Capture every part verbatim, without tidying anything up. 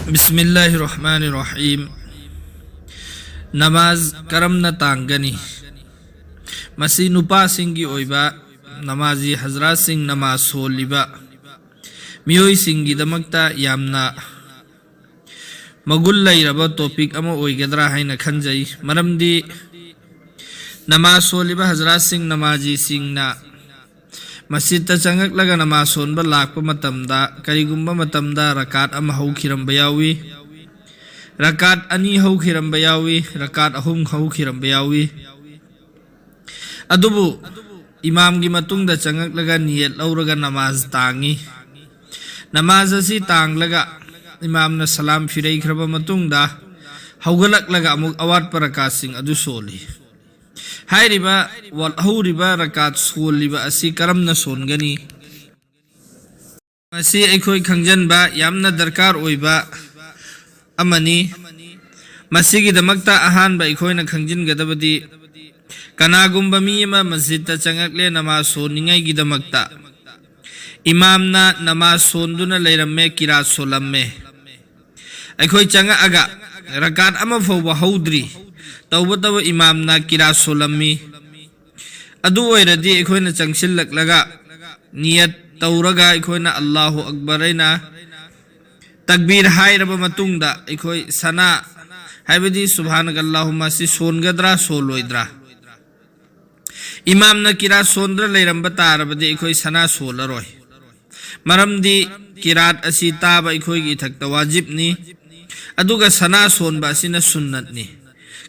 ꯕꯤꯁꯃꯤꯜꯂꯥꯍꯤꯔ ꯔꯍꯃꯥꯅꯤꯔ ꯔꯍꯤꯝ꯫ ꯅꯃꯥꯖ ꯀꯔꯝꯅ ꯇꯥꯡꯒꯅꯤ? ꯃꯁꯤ ꯅꯨꯄꯥꯁꯤꯡꯒꯤ ꯑꯣꯏꯕ ꯅꯃꯥꯖꯤ ꯍꯖꯔꯥꯠꯁꯤꯡ, ꯅꯃꯥꯖ ꯁꯣꯜꯂꯤꯕ ꯃꯤꯑꯣꯏꯁꯤꯡꯒꯤꯗꯃꯛꯇ ꯌꯥꯝꯅ ꯃꯒꯨꯟ ꯂꯩꯔꯕ ꯇꯣꯄꯤꯛ ꯑꯃ ꯑꯣꯏꯒꯗ꯭ꯔꯥ ꯍꯥꯏꯅ ꯈꯟꯖꯩ꯫ ꯃꯔꯝꯗꯤ ꯅꯃꯥꯖ ꯁꯣꯜꯂꯤꯕ ꯍꯖꯔꯥꯠꯁꯤꯡ, ꯅꯃꯥꯖꯤꯁꯤꯡꯅ ꯃꯁꯖꯤꯠꯇ ꯆꯪꯉꯛꯂꯒ ꯅꯃꯥꯖ ꯁꯣꯟꯕ ꯂꯥꯛꯄ ꯃꯇꯝꯗ, ꯀꯔꯤꯒꯨꯝꯕ ꯃꯇꯝꯗ ꯔꯀꯥꯠ ꯑꯃ ꯍꯧꯈꯤꯔꯝꯕ ꯌꯥꯎꯏ, ꯔꯀꯥꯠ ꯑꯅꯤ ꯍꯧꯈꯤꯔꯝꯕ ꯌꯥꯎꯏ, ꯔꯀꯥꯠ ꯑꯍꯨꯝ ꯍꯧꯈꯤꯔꯝꯕ ꯌꯥꯎꯏ꯫ ꯑꯗꯨꯕꯨ ꯏꯃꯥꯝꯒꯤ ꯃꯇꯨꯡꯗ ꯆꯪꯉꯛꯂꯒ ꯅꯤꯌꯠ ꯂꯧꯔꯒ ꯅꯃꯥꯖ ꯇꯥꯡꯉꯤ꯫ ꯅꯃꯥꯖ ꯑꯁꯤ ꯇꯥꯡꯂꯒ ꯏꯃꯥꯝꯅ ꯁꯂꯥꯝ ꯐꯤꯔꯩꯈ꯭ꯔꯕ ꯃꯇꯨꯡꯗ ꯍꯧꯒꯠꯂꯛꯂꯒ ꯑꯃꯨꯛ ꯑꯋꯥꯠꯄ ꯔꯀꯥꯠꯁꯤꯡ ꯑꯗꯨ ꯁꯣꯜꯂꯤ꯫ ꯍꯥꯏꯔꯤꯕ ꯋꯥꯠꯍꯧꯔꯤꯕ ꯔꯀꯥꯠ ꯁꯣꯜꯂꯤꯕ ꯑꯁꯤ ꯀꯔꯝꯅ ꯁꯣꯟꯒꯅꯤ? ꯃꯁꯤ ꯑꯩꯈꯣꯏ ꯈꯪꯖꯤꯟꯕ ꯌꯥꯝꯅ ꯗꯔꯀꯥꯔ ꯑꯣꯏꯕ ꯑꯃꯅꯤ꯫ ꯃꯁꯤꯒꯤꯗꯃꯛꯇ ꯑꯍꯥꯟꯕ ꯑꯩꯈꯣꯏꯅ ꯈꯪꯖꯤꯟꯒꯗꯕꯗꯤ, ꯀꯅꯥꯒꯨꯝꯕ ꯃꯤ ꯑꯃ ꯃꯁꯖꯤꯠꯇ ꯆꯪꯉꯛꯂꯦ ꯅꯃꯥꯖ ꯁꯣꯟꯅꯤꯡꯉꯥꯏꯒꯤꯗꯃꯛꯇ, ꯏꯃꯥꯝꯅ ꯅꯃꯥꯖ ꯁꯣꯟꯗꯨꯅ ꯂꯩꯔꯝꯃꯦ, ꯀꯤꯔꯥꯠ ꯁꯣꯜꯂꯝꯃꯦ꯫ ꯑꯩꯈꯣꯏ ꯆꯪꯉꯛꯑꯒ ꯔꯀꯥꯠ ꯑꯃ ꯐꯥꯎꯕ ꯍꯧꯗ꯭ꯔꯤ, ꯇꯧꯕꯇꯕꯨ ꯏꯃꯥꯝꯅ ꯀꯤꯔꯥꯠ ꯁꯣꯜꯂꯝꯃꯤ꯫ ꯑꯗꯨ ꯑꯣꯏꯔꯗꯤ ꯑꯩꯈꯣꯏꯅ ꯆꯪꯁꯤꯜꯂꯛꯂꯒ ꯅꯤꯌꯠ ꯇꯧꯔꯒ ꯑꯩꯈꯣꯏꯅ ꯑꯜꯂꯥꯍꯨ ꯑꯛꯕꯔ ꯍꯥꯏꯅ ꯇꯛꯕꯤꯔ ꯍꯥꯏꯔꯕ ꯃꯇꯨꯡꯗ ꯑꯩꯈꯣꯏ ꯁꯅꯥ, ꯍꯥꯏꯕꯗꯤ ꯁꯨꯕꯍꯥꯅꯀ ꯑꯜꯂꯥꯍꯨꯝꯃ ꯑꯁꯤ ꯁꯣꯟꯒꯗ꯭ꯔꯥ ꯁꯣꯜꯂꯣꯏꯗ꯭ꯔꯥ? ꯏꯃꯥꯝꯅ ꯀꯤꯔꯥꯠ ꯁꯣꯟꯗ꯭ꯔ ꯂꯩꯔꯝꯕ ꯇꯥꯔꯕꯗꯤ ꯑꯩꯈꯣꯏ ꯁꯅꯥ ꯁꯣꯜꯂꯔꯣꯏ꯫ ꯃꯔꯝꯗꯤ ꯀꯤꯔꯥꯠ ꯑꯁꯤ ꯇꯥꯕ ꯑꯩꯈꯣꯏꯒꯤ ꯏꯊꯛꯇ ꯋꯥꯖꯤꯕꯅꯤ, ꯑꯗꯨꯒ ꯁꯅꯥ ꯁꯣꯟꯕ ꯑꯁꯤꯅ ꯁꯨꯟꯅꯠꯅꯤ꯫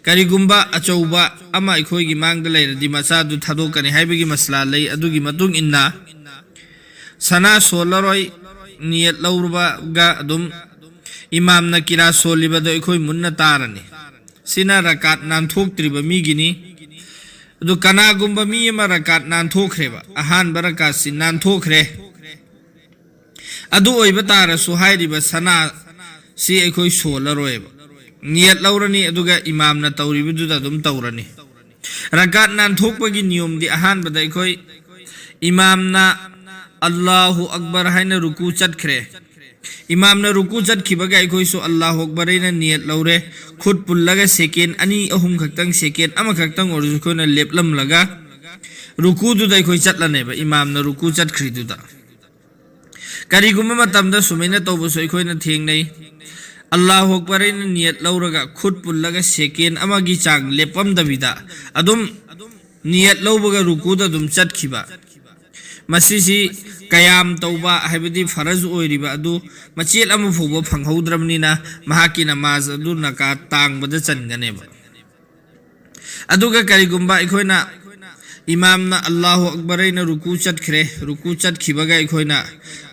ꯀꯔꯤꯒꯨꯝꯕ ꯑꯆꯧꯕ ꯑꯃ ꯑꯩꯈꯣꯏꯒꯤ ꯃꯥꯡꯗ ꯂꯩꯔꯗꯤ ꯃꯆꯥꯗꯨ ꯊꯥꯗꯣꯛꯀꯅꯤ ꯍꯥꯏꯕꯒꯤ ꯃꯁꯂꯥ ꯂꯩ꯫ ꯑꯗꯨꯒꯤ ꯃꯇꯨꯡ ꯏꯟꯅ ꯁꯅꯥ ꯁꯣꯜꯂꯔꯣꯏ, ꯅꯤꯌꯠ ꯂꯧꯔꯨꯕꯒ ꯑꯗꯨꯝ ꯏꯃꯥꯝꯅ ꯀꯤꯔꯥꯠ ꯁꯣꯜꯂꯤꯕꯗꯣ ꯑꯩꯈꯣꯏ ꯃꯨꯟꯅ ꯇꯥꯔꯅꯤ꯫ ꯁꯤꯅ ꯔꯀꯥꯠ ꯅꯥꯟꯊꯣꯛꯇ꯭ꯔꯤꯕ ꯃꯤꯒꯤꯅꯤ꯫ ꯑꯗꯨ ꯀꯅꯥꯒꯨꯝꯕ ꯃꯤ ꯑꯃ ꯔꯀꯥꯠ ꯅꯥꯟꯊꯣꯛꯈ꯭ꯔꯦꯕ, ꯑꯍꯥꯟꯕ ꯔꯀꯥꯠꯁꯤ ꯅꯥꯟꯊꯣꯛꯈ꯭ꯔꯦ, ꯑꯗꯨ ꯑꯣꯏꯕ ꯇꯥꯔꯁꯨ ꯍꯥꯏꯔꯤꯕ ꯁꯅꯥ ꯁꯤ ꯑꯩꯈꯣꯏ ꯁꯣꯜꯂꯔꯣꯏꯕ꯫ ꯅꯤꯌꯠ ꯂꯧꯔꯅꯤ, ꯑꯗꯨꯒ ꯏꯃꯥꯝꯅ ꯇꯧꯔꯤꯕꯗꯨꯗ ꯑꯗꯨꯝ ꯇꯧꯔꯅꯤ꯫ ꯔꯀꯥꯠ ꯅꯥꯟꯊꯣꯛꯄꯒꯤ ꯅꯤꯌꯣꯝꯗꯤ ꯑꯍꯥꯟꯕꯗ ꯑꯩꯈꯣꯏ ꯏꯃꯥꯝꯅ ꯑꯜꯂꯥꯍꯨ ꯑꯛꯕꯔ ꯍꯥꯏꯅ ꯔꯨꯀꯨ ꯆꯠꯈ꯭ꯔꯦ, ꯏꯃꯥꯝꯅ ꯔꯨꯀꯨ ꯆꯠꯈꯤꯕꯒ ꯑꯩꯈꯣꯏꯁꯨ ꯑꯜꯂꯥꯍꯨ ꯑꯛꯕꯔ ꯍꯥꯏꯅ ꯅꯤꯌꯠ ꯂꯧꯔꯦ꯫ ꯈꯨꯠ ꯄꯨꯜꯂꯒ ꯁꯦꯀꯦꯟ ꯑꯅꯤ ꯑꯍꯨꯝ ꯈꯛꯇꯪ, ꯁꯦꯀꯦꯟ ꯑꯃꯈꯛꯇꯪ ꯑꯣꯏꯔꯁꯨ ꯑꯩꯈꯣꯏꯅ ꯂꯦꯞꯂꯝꯂꯒ ꯔꯨꯀꯨꯗꯨꯗ ꯑꯩꯈꯣꯏ ꯆꯠꯂꯅꯦꯕ, ꯏꯃꯥꯝꯅ ꯔꯨꯀꯨ ꯆꯠꯈ꯭ꯔꯤꯗꯨꯗ꯫ ꯀꯔꯤꯒꯨꯝꯕ ꯃꯇꯝꯗ ꯁꯨꯃꯥꯏꯅ ꯇꯧꯕꯁꯨ ꯑꯩꯈꯣꯏꯅ ꯊꯦꯡꯅꯩ꯫ ꯑꯜꯂꯥꯍꯨ ꯑꯛꯕꯔ ꯍꯥꯏꯅ ꯅꯤꯌꯠ ꯂꯧꯔꯒ ꯈꯨꯠ ꯄꯨꯜꯂꯒ ꯁꯦꯀꯦꯟ ꯑꯃꯒꯤ ꯆꯥꯡ ꯂꯦꯞꯄꯝꯗꯕꯤꯗ ꯑꯗꯨꯝ ꯅꯤꯌꯠ ꯂꯧꯕꯒ ꯔꯨꯀꯨꯗ ꯑꯗꯨꯝ ꯆꯠꯈꯤꯕ꯫ ꯃꯁꯤꯁꯤ ꯀꯌꯥꯝ ꯇꯧꯕ, ꯍꯥꯏꯕꯗꯤ ꯐꯔꯖ ꯑꯣꯏꯔꯤꯕ ꯑꯗꯨ ꯃꯆꯦꯠ ꯑꯃ ꯐꯥꯎꯕ ꯐꯪꯍꯧꯗ꯭ꯔꯕꯅꯤꯅ, ꯃꯍꯥꯛꯀꯤ ꯅꯃꯥꯖ ꯑꯗꯨ ꯔꯀꯥꯠ ꯇꯥꯡꯕꯗ ꯆꯟꯒꯅꯦꯕ꯫ ꯑꯗꯨꯒ ꯀꯔꯤꯒꯨꯝꯕ ꯑꯩꯈꯣꯏꯅ ꯏꯃꯥꯝꯅ ꯑꯜꯂꯥꯍꯨ ꯑꯛꯕꯔ ꯍꯥꯏꯅ ꯔꯨꯀꯨ ꯆꯠꯈ꯭ꯔꯦ, ꯔꯨꯀꯨ ꯆꯠꯈꯤꯕꯒ ꯑꯩꯈꯣꯏꯅ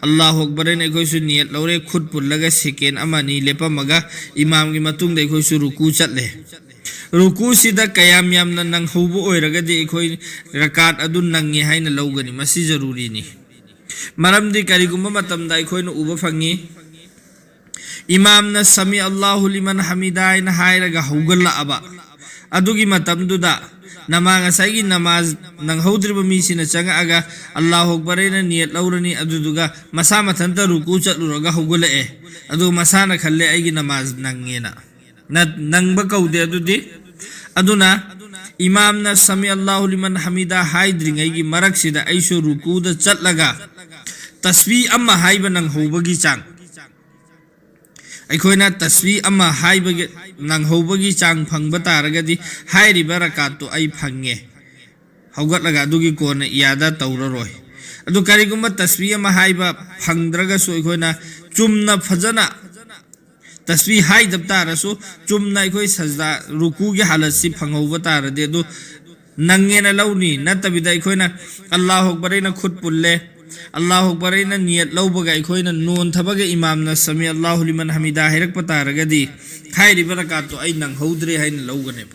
ꯑꯜꯂꯥꯍꯨ ꯑꯛꯕꯔ ꯍꯥꯏꯅ ꯑꯩꯈꯣꯏꯁꯨ ꯅꯤꯌꯠ ꯂꯧꯔꯦ, ꯈꯨꯠ ꯄꯨꯜꯂꯒ ꯁꯦꯀꯦꯟ ꯑꯃ ꯑꯅꯤ ꯂꯦꯞꯄꯝꯃꯒ ꯏꯃꯥꯝꯒꯤ ꯃꯇꯨꯡꯗ ꯑꯩꯈꯣꯏꯁꯨ ꯔꯨꯀꯨ ꯆꯠꯂꯦ꯫ ꯔꯨꯀꯨꯁꯤꯗ ꯀꯌꯥꯝ ꯌꯥꯝꯅ ꯅꯪꯍꯧꯕ ꯑꯣꯏꯔꯒꯗꯤ ꯑꯩꯈꯣꯏ ꯔꯀꯥꯠ ꯑꯗꯨ ꯅꯪꯉꯤ ꯍꯥꯏꯅ ꯂꯧꯒꯅꯤ꯫ ꯃꯁꯤ ꯖꯔꯨꯔꯤꯅꯤ꯫ ꯃꯔꯝꯗꯤ ꯀꯔꯤꯒꯨꯝꯕ ꯃꯇꯝꯗ ꯑꯩꯈꯣꯏꯅ ꯎꯕ ꯐꯪꯉꯤ, ꯏꯃꯥꯝꯅ "ꯁꯃꯤ ꯑꯜꯂꯥꯍꯨ ꯂꯤꯃꯟ ꯍꯃꯤꯗꯥ" ꯍꯥꯏꯅ ꯍꯥꯏꯔꯒ ꯍꯧꯒꯠꯂꯛꯑꯕ, ꯑꯗꯨꯒꯤ ꯃꯇꯝꯗꯨꯗ ꯅꯃꯥ-, ꯉꯁꯥꯏꯒꯤ ꯅꯃꯥꯖ ꯅꯪꯍꯧꯗ꯭ꯔꯤꯕ ꯃꯤꯁꯤꯅ ꯆꯪꯉꯛꯑꯒ ꯑꯜꯂꯥꯍꯨ ꯑꯛꯕꯔ ꯍꯥꯏꯅ ꯅꯤꯌꯠ ꯂꯧꯔꯅꯤ, ꯑꯗꯨꯗꯨꯒ ꯃꯁꯥ ꯃꯊꯟꯇ ꯔꯨꯀꯨ ꯆꯠꯂꯨꯔꯒ ꯍꯧꯒꯠꯂꯛꯑꯦ, ꯑꯗꯨꯒ ꯃꯁꯥꯅ ꯈꯜꯂꯦ, "ꯑꯩꯒꯤ ꯅꯃꯥꯖ ꯅꯪꯉꯦꯅ"꯫ ꯅ-, ꯅꯪꯕ ꯀꯧꯗꯦ ꯑꯗꯨꯗꯤ꯫ ꯑꯗꯨꯅ ꯏꯃꯥꯝꯅ "ꯁꯃꯤ ꯑꯜꯂꯥꯍꯨ ꯂꯤꯃꯟ ꯍꯃꯤꯗꯥ" ꯍꯥꯏꯗ꯭ꯔꯤꯉꯩꯒꯤ ꯃꯔꯛꯁꯤꯗ ꯑꯩꯁꯨ ꯔꯨꯀꯨꯗ ꯆꯠꯂꯒ ꯇꯁꯕꯤ ꯑꯃ ꯍꯥꯏꯕ ꯅꯪꯍꯧꯕꯒꯤ ꯆꯥꯡ, ꯑꯩꯈꯣꯏꯅ ꯇꯁꯕꯤ ꯑꯃ ꯍꯥꯏꯕꯒꯤ ꯅꯪꯍꯧꯕꯒꯤ ꯆꯥꯡ ꯐꯪꯕ ꯇꯥꯔꯒꯗꯤ ꯍꯥꯏꯔꯤꯕ ꯔꯀꯥꯠꯇꯨ ꯑꯩ ꯐꯪꯉꯦ꯫ ꯍꯧꯒꯠꯂꯒ ꯑꯗꯨꯒꯤ ꯀꯣꯟꯅ ꯏꯌꯥꯗ ꯇꯧꯔꯔꯣꯏ꯫ ꯑꯗꯨ ꯀꯔꯤꯒꯨꯝꯕ ꯇꯁꯕꯤ ꯑꯃ ꯍꯥꯏꯕ ꯐꯪꯗ꯭ꯔꯒꯁꯨ ꯑꯩꯈꯣꯏꯅ ꯆꯨꯝꯅ ꯐꯖꯅ ꯇꯁꯕꯤ ꯍꯥꯏꯗꯕ ꯇꯥꯔꯁꯨ ꯆꯨꯝꯅ ꯑꯩꯈꯣꯏ ꯁꯖꯗꯥ ꯔꯨꯀꯨꯒꯤ ꯍꯥꯂꯠꯁꯤ ꯐꯪꯍꯧꯕ ꯇꯥꯔꯗꯤ ꯑꯗꯨ ꯅꯪꯉꯦꯅ ꯂꯧꯅꯤ꯫ ꯅꯠꯇꯕꯤꯗ ꯑꯩꯈꯣꯏꯅ ꯑꯜꯂꯥꯍꯨ ꯑꯛꯕꯔ ꯍꯥꯏꯅ ꯈꯨꯠ ꯄꯨꯜꯂꯦ, ꯑꯜꯂꯥꯍꯨ ꯑꯛꯕꯔ ꯍꯥꯏꯅ ꯅꯤꯌꯠ ꯂꯧꯕꯒ ꯑꯩꯈꯣꯏꯅ ꯅꯣꯟꯊꯕꯒ ꯏꯃꯥꯝꯅ "ꯁꯃꯤ ꯑꯜꯂꯥꯍꯨ ꯂꯤꯃꯟ ꯍꯃꯤꯗꯥ" ꯍꯥꯏꯔꯛꯄ ꯇꯥꯔꯒꯗꯤ ꯍꯥꯏꯔꯤꯕ ꯔꯀꯥꯠꯇꯣ ꯑꯩ ꯅꯪꯍꯧꯗ꯭ꯔꯦ ꯍꯥꯏꯅ ꯂꯧꯒꯅꯦꯕ꯫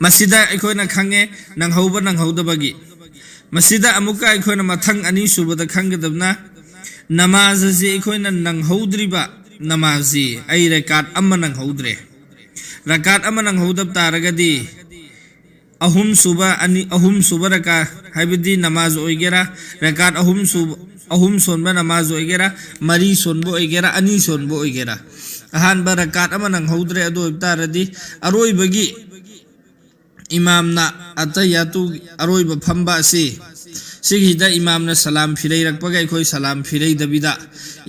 ꯃꯁꯤꯗ ꯑꯩꯈꯣꯏꯅ ꯈꯪꯉꯦ ꯅꯪꯍꯧꯕ ꯅꯪꯍꯧꯗꯕꯒꯤ꯫ ꯃꯁꯤꯗ ꯑꯃꯨꯛꯀ ꯑꯩꯈꯣꯏꯅ ꯃꯊꯪ ꯑꯅꯤꯁꯨꯕꯗ ꯈꯪꯒꯗꯕꯅ, ꯅꯃꯥꯖ ꯑꯁꯤ ꯑꯩꯈꯣꯏꯅ ꯅꯪꯍꯧꯗ꯭ꯔꯤꯕ ꯅꯃꯥꯖꯁꯤ, ꯑꯩ ꯔꯀꯥꯠ ꯑꯃ ꯅꯪꯍꯧꯗ꯭ꯔꯦ꯫ ꯔꯀꯥꯠ ꯑꯃ ꯅꯪꯍꯧꯗꯕ ꯇꯥꯔꯒꯗꯤ ꯑꯍꯨꯝꯁꯨꯕ ꯑꯅꯤ ꯑꯍꯨꯝꯁꯨꯕ ꯔꯀꯥ, ꯍꯥꯏꯕꯗꯤ ꯅꯃꯥꯖ ꯑꯣꯏꯒꯦꯔꯥ, ꯔꯀꯥꯠ ꯑꯍꯨꯝꯁꯨꯕ, ꯑꯍꯨꯝ ꯁꯣꯟꯕ ꯅꯃꯥꯖ ꯑꯣꯏꯒꯦꯔꯥ, ꯃꯔꯤ ꯁꯣꯟꯕ ꯑꯣꯏꯒꯦꯔꯥ, ꯑꯅꯤ ꯁꯣꯟꯕ ꯑꯣꯏꯒꯦꯔꯥ, ꯑꯍꯥꯟꯕ ꯔꯀꯥꯠ ꯑꯃ ꯅꯪꯍꯧꯗ꯭ꯔꯦ, ꯑꯗꯨ ꯑꯣꯏꯕ ꯇꯥꯔꯗꯤ ꯑꯔꯣꯏꯕꯒꯤ ꯏꯃꯥꯝꯅ ꯑꯇꯌꯥꯇꯨ ꯑꯔꯣꯏꯕ ꯐꯝꯕ ꯑꯁꯤ, ꯁꯤꯒꯤꯗ ꯏꯃꯥꯝꯅ ꯁꯂꯥꯝ ꯐꯤꯔꯩꯔꯛꯄꯒ ꯑꯩꯈꯣꯏ ꯁꯂꯥꯝ ꯐꯤꯔꯩꯗꯕꯤꯗ,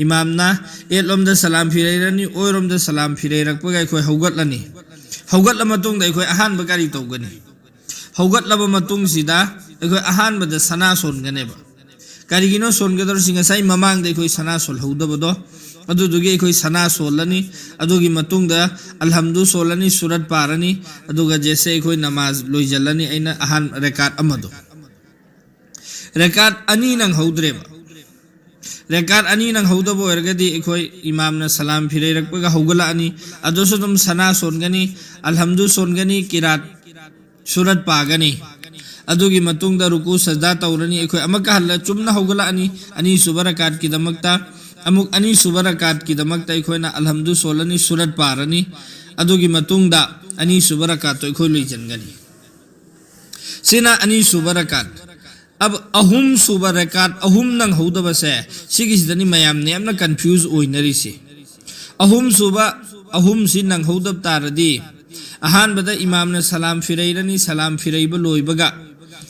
ꯏꯃꯥꯝꯅ ꯑꯦꯠꯂꯣꯝꯗ ꯁꯂꯥꯝ ꯐꯤꯔꯩꯔꯅꯤ, ꯑꯣꯏꯔꯣꯝꯗ ꯁꯂꯥꯝ ꯐꯤꯔꯩꯔꯛꯄꯒ ꯑꯩꯈꯣꯏ ꯍꯧꯒꯠꯂꯅꯤ꯫ ꯍꯧꯒꯠꯂ ꯃꯇꯨꯡꯗ ꯑꯩꯈꯣꯏ ꯑꯍꯥꯟꯕ ꯀꯔꯤ ꯇꯧꯒꯅꯤ? ꯍꯧꯒꯠꯂꯕ ꯃꯇꯨꯡꯁꯤꯗ ꯑꯩꯈꯣꯏ ꯑꯍꯥꯟꯕꯗ ꯁꯅꯥ ꯁꯣꯟꯒꯅꯦꯕ꯫ ꯀꯔꯤꯒꯤꯅꯣ ꯁꯣꯟꯒꯗꯧꯔꯤꯁꯤ? ꯉꯁꯥꯏ ꯃꯃꯥꯡꯗ ꯑꯩꯈꯣꯏ ꯁꯅꯥ ꯁꯣꯜꯍꯧꯗꯕꯗꯣ, ꯑꯗꯨꯗꯨꯒꯤ ꯑꯩꯈꯣꯏ ꯁꯅꯥ ꯁꯣꯜꯂꯅꯤ꯫ ꯑꯗꯨꯒꯤ ꯃꯇꯨꯡꯗ ꯑꯜꯍꯝꯗꯨ ꯁꯣꯜꯂꯅꯤ, ꯁꯨꯔꯠ ꯄꯥꯔꯅꯤ, ꯑꯗꯨꯒ ꯖꯦꯁꯦ ꯑꯩꯈꯣꯏ ꯅꯃꯥꯖ ꯂꯣꯏꯁꯤꯜꯂꯅꯤ꯫ ꯑꯩꯅ ꯑꯍꯥꯟ ꯔꯀꯥꯠ ꯑꯃꯗꯣ, ꯔꯀꯥꯠ ꯑꯅꯤ ꯅꯪꯍꯧꯗ꯭ꯔꯦꯕ꯫ ꯔꯀꯥꯠ ꯑꯅꯤ ꯅꯪꯍꯧꯗꯕ ꯑꯣꯏꯔꯒꯗꯤ ꯑꯩꯈꯣꯏ ꯏꯃꯥꯝꯅ ꯁꯂꯥꯝ ꯐꯤꯔꯩꯔꯛꯄꯒ ꯍꯧꯒꯠꯂꯛꯑꯅꯤ꯫ ꯑꯗꯨꯁꯨ ꯑꯗꯨꯝ ꯁꯅꯥ ꯁꯣꯟꯒꯅꯤ, ꯑꯜꯍꯝꯗꯨ ꯁꯣꯟꯒꯅꯤ, ꯀꯤꯔꯥꯠ ꯁꯨꯔꯠ ꯄꯥꯒꯅꯤ꯫ ꯑꯗꯨꯒꯤ ꯃꯇꯨꯡꯗ ꯔꯨꯀꯨ ꯁꯖꯗꯥ ꯇꯧꯔꯅꯤ꯫ ꯑꯩꯈꯣꯏ ꯑꯃꯨꯛꯀ ꯍꯜꯂ ꯆꯨꯝꯅ ꯍꯧꯒꯠꯂꯛꯑꯅꯤ ꯑꯅꯤꯁꯨꯕ ꯔꯀꯥꯠꯀꯤꯗꯃꯛꯇ꯫ ꯑꯃꯨꯛ ꯑꯅꯤꯁꯨꯕ ꯔꯀꯥꯠꯀꯤꯗꯃꯛꯇ ꯑꯩꯈꯣꯏꯅ ꯑꯜꯍꯝꯗꯨ ꯁꯣꯜꯂꯅꯤ, ꯁꯨꯔꯠ ꯄꯥꯔꯅꯤ꯫ ꯑꯗꯨꯒꯤ ꯃꯇꯨꯡꯗ ꯑꯅꯤꯁꯨꯕ ꯔꯀꯥꯠꯇꯣ ꯑꯩꯈꯣꯏ ꯂꯣꯏꯁꯤꯟꯒꯅꯤ꯫ ꯁꯤꯅ ꯑꯅꯤꯁꯨꯕ ꯔꯀꯥꯠ꯫ ꯑꯕ ꯑꯍꯨꯝꯁꯨꯕ ꯔꯀꯥꯠ ꯑꯍꯨꯝ ꯅꯪꯍꯧꯗꯕꯁꯦ, ꯁꯤꯒꯤꯁꯤꯗꯅꯤ ꯃꯌꯥꯝꯅ ꯌꯥꯝꯅ ꯀꯟꯐ꯭ꯌꯨꯁ ꯑꯣꯏꯅꯔꯤꯁꯦ꯫ ꯑꯍꯨꯝꯁꯨꯕ ꯑꯍꯨꯝꯁꯤ ꯅꯪꯍꯧꯗꯕ ꯇꯥꯔꯗꯤ, ꯑꯍꯥꯟꯕꯗ ꯏꯃꯥꯝꯅ ꯁꯂꯥꯝ ꯐꯤꯔꯩꯔꯅꯤ, ꯁꯂꯥꯝ ꯐꯤꯔꯩꯕ ꯂꯣꯏꯕꯒ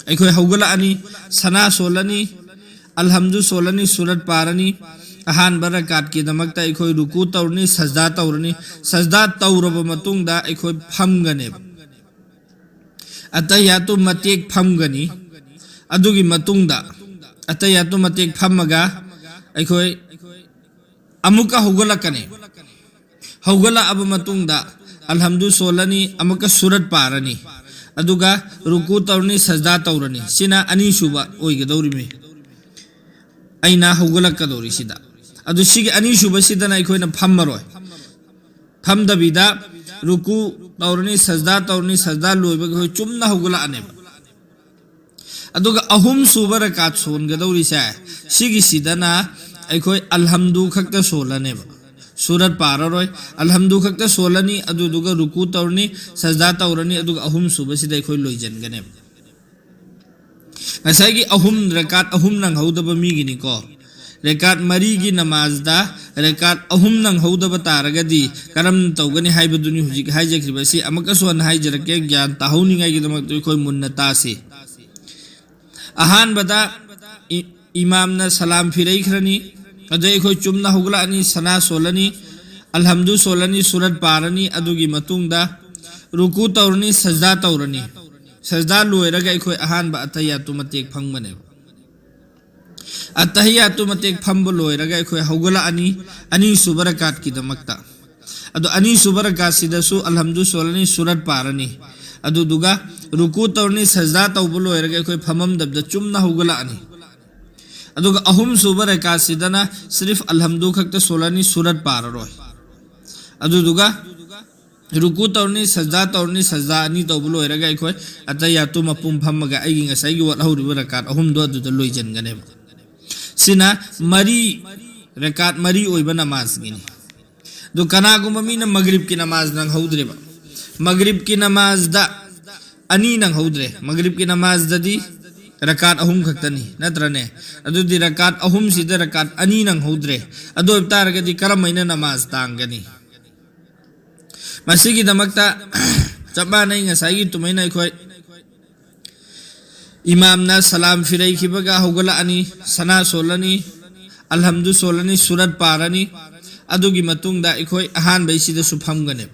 ꯑꯩꯈꯣꯏ ꯍꯧꯒꯠꯂꯛꯑꯅꯤ, ꯁꯅꯥ ꯁꯣꯜꯂꯅꯤ, ꯑꯜꯍꯝꯗꯨ ꯁꯣꯜꯂꯅꯤ, ꯁꯨꯔꯠ ꯄꯥꯔꯅꯤ꯫ ꯑꯍꯥꯟꯕ ꯔꯀꯥꯠꯀꯤꯗꯃꯛꯇ ꯑꯩꯈꯣꯏ ꯔꯨꯀꯨ ꯇꯧꯔꯅꯤ, ꯁꯖꯗꯥ ꯇꯧꯔꯅꯤ꯫ ꯁꯖꯗꯥ ꯇꯧꯔꯕ ꯃꯇꯨꯡꯗ ꯑꯩꯈꯣꯏ ꯐꯝꯒꯅꯦꯕ꯫ ꯑꯇꯌꯥꯇꯨ ꯃꯇꯦꯛ ꯐꯝꯒꯅꯤ꯫ ꯑꯗꯨꯒꯤ ꯃꯇꯨꯡꯗ ꯑꯇꯌꯥꯇꯨ ꯃꯇꯦꯛ ꯐꯝꯃꯒ ꯑꯩꯈꯣꯏ ꯑꯃꯨꯛꯀ ꯍꯧꯒꯠꯂꯛꯀꯅꯤ꯫ ꯍꯧꯒꯠꯂꯛꯑꯕ ꯃꯇꯨꯡꯗ ꯑꯜꯍꯝꯗꯨ ꯁꯣꯜꯂꯅꯤ, ꯑꯃꯨꯛꯀ ꯁꯨꯔꯠ ꯄꯥꯔꯅꯤ, ꯑꯗꯨꯒ ꯔꯨꯀꯨ ꯇꯧꯔꯅꯤ, ꯁꯖꯗꯥ ꯇꯧꯔꯅꯤ꯫ ꯁꯤꯅ ꯑꯅꯤꯁꯨꯕ ꯑꯣꯏꯒꯗꯧꯔꯤꯃꯤ꯫ ꯑꯩꯅ ꯍꯧꯒꯠꯂꯛꯀꯗꯧꯔꯤꯁꯤꯗ꯫ ꯑꯗꯨ ꯁꯤꯒꯤ ꯑꯅꯤꯁꯨꯕꯁꯤꯗꯅ ꯑꯩꯈꯣꯏꯅ ꯐꯝꯃꯔꯣꯏ꯫ ꯐꯝꯗꯕꯤꯗ ꯔꯨꯀꯨ ꯇꯧꯔꯅꯤ, ꯁꯖꯗꯥ ꯇꯧꯔꯅꯤ, ꯁꯖꯗꯥ ꯂꯣꯏꯕꯒꯤ ꯑꯩꯈꯣꯏ ꯆꯨꯝꯅ ꯍꯧꯒꯠꯂꯛꯑꯅꯦꯕ꯫ ꯑꯗꯨꯒ ꯑꯍꯨꯝꯁꯨꯕ ꯔꯀꯥꯠ ꯁꯣꯟꯒꯗꯧꯔꯤꯁꯦ, ꯁꯤꯒꯤꯁꯤꯗꯅ ꯑꯩꯈꯣꯏ ꯑꯜꯍꯝꯗꯨ ꯈꯛꯇ ꯁꯣꯜꯂꯅꯦꯕ꯫ ꯁꯨꯔꯠ ꯄꯥꯔꯔꯣꯏ꯫ ꯑꯜꯍꯝꯗꯨ ꯈꯛꯇ ꯁꯣꯜꯂꯅꯤ, ꯑꯗꯨꯗꯨꯒ ꯔꯨꯀꯨ ꯇꯧꯔꯅꯤ, ꯁꯖꯗꯥ ꯇꯧꯔꯅꯤ, ꯑꯗꯨꯒ ꯑꯍꯨꯝ ꯁꯨꯕꯁꯤꯗ ꯑꯩꯈꯣꯏ ꯂꯣꯏꯁꯤꯟꯒꯅꯦꯕ꯫ ꯉꯁꯥꯏꯒꯤ ꯑꯍꯨꯝ, ꯔꯀꯥꯠ ꯑꯍꯨꯝ ꯅꯪꯍꯧꯗꯕ ꯃꯤꯒꯤꯅꯤꯀꯣ꯫ ꯔꯀꯥꯠ ꯃꯔꯤꯒꯤ ꯅꯃꯥꯖꯗ ꯔꯀꯥꯠ ꯑꯍꯨꯝ ꯅꯪꯍꯧꯗꯕ ꯇꯥꯔꯒꯗꯤ ꯀꯔꯝꯅ ꯇꯧꯒꯅꯤ ꯍꯥꯏꯕꯗꯨꯅꯤ ꯍꯧꯖꯤꯛ ꯍꯥꯏꯖꯈ꯭ꯔꯤꯕꯁꯤ꯫ ꯑꯃꯨꯛꯀꯁꯨ ꯍꯟꯅ ꯍꯥꯏꯖꯔꯛꯀꯦ, ꯒ꯭ꯌꯥꯟ ꯇꯥꯍꯧꯅꯤꯡꯉꯥꯏꯒꯤꯗꯃꯛꯇ ꯑꯩꯈꯣꯏ ꯃꯨꯟꯅ ꯇꯥꯁꯤ꯫ ꯑꯍꯥꯟꯕꯗ ꯏ-, ꯏꯃꯥꯝꯅ ꯁꯂꯥꯝ ꯐꯤꯔꯩꯈ꯭ꯔꯅꯤ꯫ ꯑꯗꯩ ꯑꯩꯈꯣꯏ ꯆꯨꯝꯅ ꯍꯧꯒꯠꯂꯛꯑꯅꯤ, ꯁꯅꯥ ꯁꯣꯜꯂꯅꯤ, ꯑꯜꯍꯝꯗꯨ ꯁꯣꯜꯂꯅꯤ, ꯁꯨꯔꯠ ꯄꯥꯔꯅꯤ꯫ ꯑꯗꯨꯒꯤ ꯃꯇꯨꯡꯗ ꯔꯨꯀꯨ ꯇꯧꯔꯅꯤ, ꯁꯖꯗꯥ ꯇꯧꯔꯅꯤ꯫ ꯁꯖꯗꯥ ꯂꯣꯏꯔꯒ ꯑꯩꯈꯣꯏ ꯑꯍꯥꯟꯕ ꯑꯇꯍꯤꯌꯥꯇꯨ ꯃꯇꯦꯛ ꯐꯝꯒꯅꯦꯕ꯫ ꯑꯇꯍꯤꯌꯥꯇꯨ ꯃꯇꯦꯛ ꯐꯝꯕ ꯂꯣꯏꯔꯒ ꯑꯩꯈꯣꯏ ꯍꯧꯒꯠꯂꯛꯑꯅꯤ ꯑꯅꯤꯁꯨꯕ ꯔꯀꯥꯠꯀꯤꯗꯃꯛꯇ꯫ ꯑꯗꯣ ꯑꯅꯤꯁꯨꯕ ꯔꯀꯥꯠꯁꯤꯗꯁꯨ ꯑꯜꯍꯝꯗꯨ ꯁꯣꯜꯂꯅꯤ, ꯁꯨꯔꯠ ꯄꯥꯔꯅꯤ꯫ ꯑꯗꯨꯗꯨꯒ ꯔꯨꯀꯨ ꯇꯧꯔꯅꯤ, ꯁꯖꯗꯥ ꯇꯧꯕ ꯂꯣꯏꯔꯒ ꯑꯩꯈꯣꯏ ꯐꯝꯃꯝꯗꯕꯗ ꯆꯨꯝꯅ ꯍꯧꯒꯠꯂꯛꯑꯅꯤ꯫ ꯑꯗꯨꯒ ꯑꯍꯨꯝꯁꯨꯕ ꯔꯀꯥꯠꯁꯤꯗꯅ ꯁꯤꯔꯤꯐ ꯑꯜꯍꯝꯗꯨ ꯈꯛꯇ ꯁꯣꯜꯂꯅꯤ, ꯁꯨꯔꯠ ꯄꯥꯔꯔꯣꯏ꯫ ꯑꯗꯨꯗꯨꯒ ꯔꯨꯀꯨ ꯇꯧꯔꯅꯤ, ꯁꯖꯗꯥ ꯇꯧꯔꯅꯤ, ꯁꯖꯗꯥ ꯑꯅꯤ ꯇꯧꯕ ꯂꯣꯏꯔꯒ ꯑꯩꯈꯣꯏ ꯑꯇꯍꯤꯌꯥꯇꯨ ꯃꯄꯨꯝ ꯐꯝꯃꯒ ꯑꯩꯒꯤ ꯉꯁꯥꯏꯒꯤ ꯋꯥꯠꯍꯧꯔꯤꯕ ꯔꯀꯥꯠ ꯑꯍꯨꯝꯗꯣ ꯑꯗꯨꯗ ꯂꯣꯏꯁꯤꯟꯒꯅꯦꯕ꯫ ꯁꯤꯅ ꯃꯔꯤ, ꯔꯀꯥꯠ ꯃꯔꯤ ꯑꯣꯏꯕ ꯅꯃꯥꯖꯒꯤꯅꯤ꯫ ꯑꯗꯨ ꯀꯅꯥꯒꯨꯝꯕ ꯃꯤꯅ ꯃꯒ꯭ꯔꯤꯕꯀꯤ ꯅꯃꯥꯖ ꯅꯪꯍꯧꯗ꯭ꯔꯦꯕ, ꯃꯒ꯭ꯔꯤꯕꯀꯤ ꯅꯃꯥꯖꯗ ꯑꯅꯤ ꯅꯪꯍꯧꯗ꯭ꯔꯦ, ꯃꯒ꯭ꯔꯤꯕꯀꯤ ꯅꯃꯥꯖꯗꯗꯤ ꯔꯀꯥꯠ ꯑꯍꯨꯝ ꯈꯛꯇꯅꯤ, ꯅꯠꯇ꯭ꯔꯅꯦ? ꯑꯗꯨꯗꯤ ꯔꯀꯥꯠ ꯑꯍꯨꯝꯁꯤꯗ ꯔꯀꯥꯠ ꯑꯅꯤ ꯅꯪꯍꯧꯗ꯭ꯔꯦ, ꯑꯗꯨ ꯑꯣꯏꯕ ꯇꯥꯔꯒꯗꯤ ꯀꯔꯝꯍꯥꯏꯅ ꯅꯃꯥꯖ ꯇꯥꯡꯒꯅꯤ? ꯃꯁꯤꯒꯤꯗꯃꯛꯇ ꯆꯞ ꯃꯥꯟꯅꯩ, ꯉꯁꯥꯏꯒꯤ ꯇꯨꯃꯥꯏꯅ ꯑꯩꯈꯣꯏ ꯏꯃꯥꯝꯅ ꯁꯂꯥꯝ ꯐꯤꯔꯩꯈꯤꯕꯒ ꯍꯧꯒꯠꯂꯛꯑꯅꯤ, ꯁꯅꯥ ꯁꯣꯜꯂꯅꯤ, ꯑꯜꯍꯝꯗꯨ ꯁꯣꯜꯂꯅꯤ, ꯁꯨꯔꯠ ꯄꯥꯔꯅꯤ꯫ ꯑꯗꯨꯒꯤ ꯃꯇꯨꯡꯗ ꯑꯩꯈꯣꯏ ꯑꯍꯥꯟꯕꯩꯁꯤꯗꯁꯨ ꯐꯝꯒꯅꯦꯕ꯫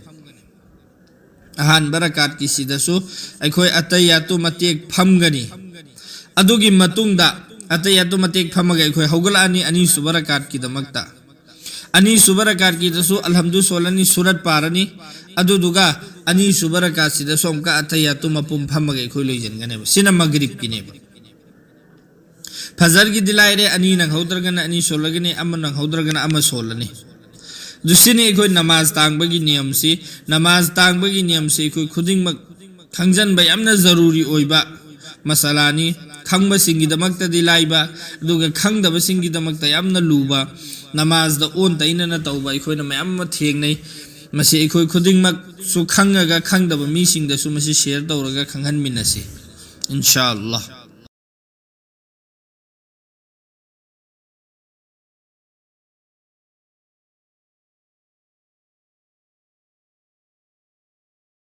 ꯑꯍꯥꯟꯕ ꯔꯀꯥꯠꯀꯤꯁꯤꯗꯁꯨ ꯑꯩꯈꯣꯏ ꯑꯇꯍꯤꯌꯥꯇꯨ ꯃꯇꯦꯛ ꯐꯝꯒꯅꯤ꯫ ꯑꯗꯨꯒꯤ ꯃꯇꯨꯡꯗ ꯑꯇꯍꯤꯌꯥꯇꯨ ꯃꯇꯦꯛ ꯐꯝꯃꯒ ꯑꯩꯈꯣꯏ ꯍꯧꯒꯠꯂꯛꯑꯅꯤ ꯑꯅꯤꯁꯨꯕ ꯔꯀꯥꯠꯀꯤꯗꯃꯛꯇ꯫ ꯑꯅꯤꯁꯨꯕ ꯔꯀꯥꯠꯀꯤꯗꯁꯨ ꯑꯜꯍꯝꯗꯨ ꯁꯣꯜꯂꯅꯤ, ꯁꯨꯔꯠ ꯄꯥꯔꯅꯤ꯫ ꯑꯗꯨꯗꯨꯒ ꯑꯅꯤꯁꯨꯕ ꯔꯀꯥꯠꯁꯤꯗꯁꯨ ꯑꯃꯨꯛꯀ ꯑꯇꯍꯤꯌꯥꯇꯨ ꯃꯄꯨꯝ ꯐꯝꯃꯒ ꯑꯩꯈꯣꯏ ꯂꯣꯏꯁꯤꯟꯒꯅꯦꯕ꯫ ꯁꯤꯅ ꯃꯒ꯭ꯔꯤꯕꯀꯤꯅꯦꯕ꯫ ꯐꯖꯔꯒꯤꯗꯤ ꯂꯥꯏꯔꯦ, ꯑꯅꯤ ꯅꯪꯍꯧꯗ꯭ꯔꯒꯅ ꯑꯅꯤ ꯁꯣꯜꯂꯒꯅꯤ, ꯑꯃ ꯅꯪꯍꯧꯗ꯭ꯔꯒꯅ ꯑꯃ ꯁꯣꯜꯂꯅꯤ꯫ ꯑꯗꯨ ꯁꯤꯅꯤ ꯑꯩꯈꯣꯏ ꯅꯃꯥꯖ ꯇꯥꯡꯕꯒꯤ ꯅꯤꯌꯝꯁꯤ꯫ ꯅꯃꯥꯖ ꯇꯥꯡꯕꯒꯤ ꯅꯤꯌꯝꯁꯤ ꯑꯩꯈꯣꯏ ꯈꯨꯗꯤꯡꯃꯛ ꯈꯪꯖꯟꯕ ꯌꯥꯝꯅ ꯖꯔꯨꯔꯤ ꯑꯣꯏꯕ ꯃꯁꯥꯂꯥꯅꯤ꯫ ꯈꯪꯕꯁꯤꯡꯒꯤꯗꯃꯛꯇꯗꯤ ꯂꯥꯏꯕ, ꯑꯗꯨꯒ ꯈꯪꯗꯕꯁꯤꯡꯒꯤꯗꯃꯛꯇ ꯌꯥꯝꯅ ꯂꯨꯕ꯫ ꯅꯃꯥꯖꯗ ꯑꯣꯟ ꯇꯩꯅꯅ ꯇꯧꯕ ꯑꯩꯈꯣꯏꯅ ꯃꯌꯥꯝ ꯑꯃ ꯊꯦꯡꯅꯩ꯫ ꯃꯁꯤ ꯑꯩꯈꯣꯏ ꯈꯨꯗꯤꯡꯃꯛꯁꯨ ꯈꯪꯉꯒ ꯈꯪꯗꯕ ꯃꯤꯁꯤꯡꯗꯁꯨ ꯃꯁꯤ share ꯇꯧꯔꯒ ꯈꯪꯍꯟꯃꯤꯟꯅꯁꯤ, ꯏꯟꯁꯥ ꯑꯜꯂꯥꯍ꯫